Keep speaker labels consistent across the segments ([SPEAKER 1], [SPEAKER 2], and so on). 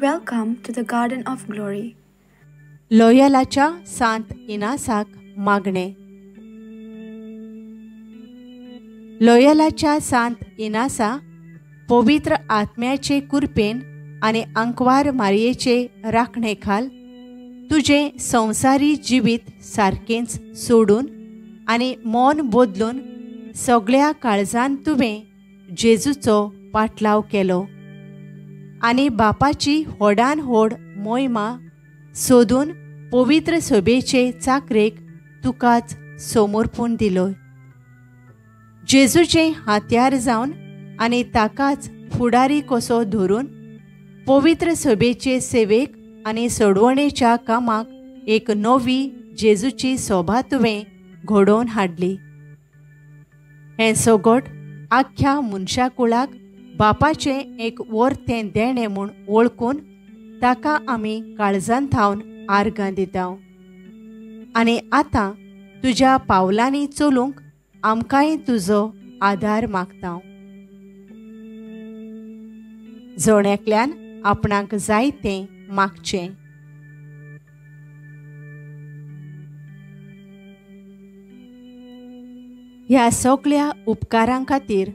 [SPEAKER 1] Welcome to the Garden of Glory.
[SPEAKER 2] लोयलाच्या सांत इनासाक मागणें. लोयलाच्या सांत इनासा पवित्र आत्म्याचे कुरपेन आनी आंकवार मारयेचे राखणे खाल तुजें संवसारी जिवीत सारकेंच सोडून आनी मन बदलून सगळ्या काळजान तुवें जेजूचो पाटलाव केलो आनी बापाची व्हडान व्हड मोहिमा सोदून पवित्र सभेचे चाकरेक तुकाच समर्पूण दिलो. जेजूचें हात्यार जावन आनी ताकाच फुडारी कसो धरून पवित्र सभेचे सेवेक आनी सोडवणेच्या कामाक एक नवी जेजूची सोभा तुवें घडोवन हाडली. हें सगट आख्ख्या मनशाकुळाक बापाचें एक वर्तें देणें म्हूण वळखून ताका आमी काळजान थावन आर्गां दिता आनी आतां तुज्या पावलांनी चलूंक आमकांय तुजो आदार मागता. जण एकल्यान आपणाक जाय तें मागचें. ह्या सगळ्या उपकारां खातीर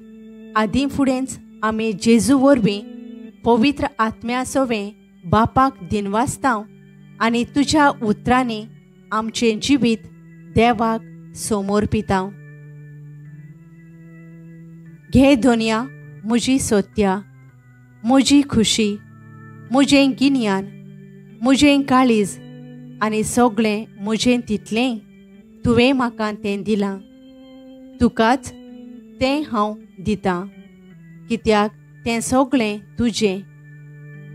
[SPEAKER 2] आदीं फुडेंच आमी जेजू वरवीं पवित्र आत्म्या सवें बापाक दिनवासता आनी तुज्या उतरांनी आमचें जिवीत देवाक समर्पिता. घे दोनया म्हजी सत्या, म्हजी खुशी, म्हजें गिन्यान, म्हजें काळीज आनी सगळें म्हजें तितलें तुवें म्हाका तें दिलां, तुकाच तें हांव दितां, कित्याक तें सगळें तुजें.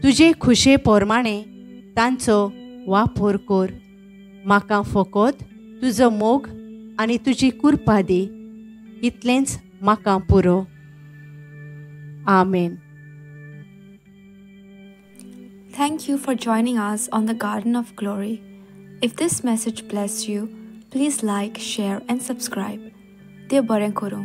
[SPEAKER 2] तुजे खुशे प्रमाणें तांचो वापर कर. म्हाका फकत तुजो मोग आनी तुजी कृपा दी, इतलेंच म्हाका पुरो. आमेन.
[SPEAKER 1] Thank you for joining us on the Garden of Glory. If this message blessed you, please like, share and subscribe. देव बरें करूं.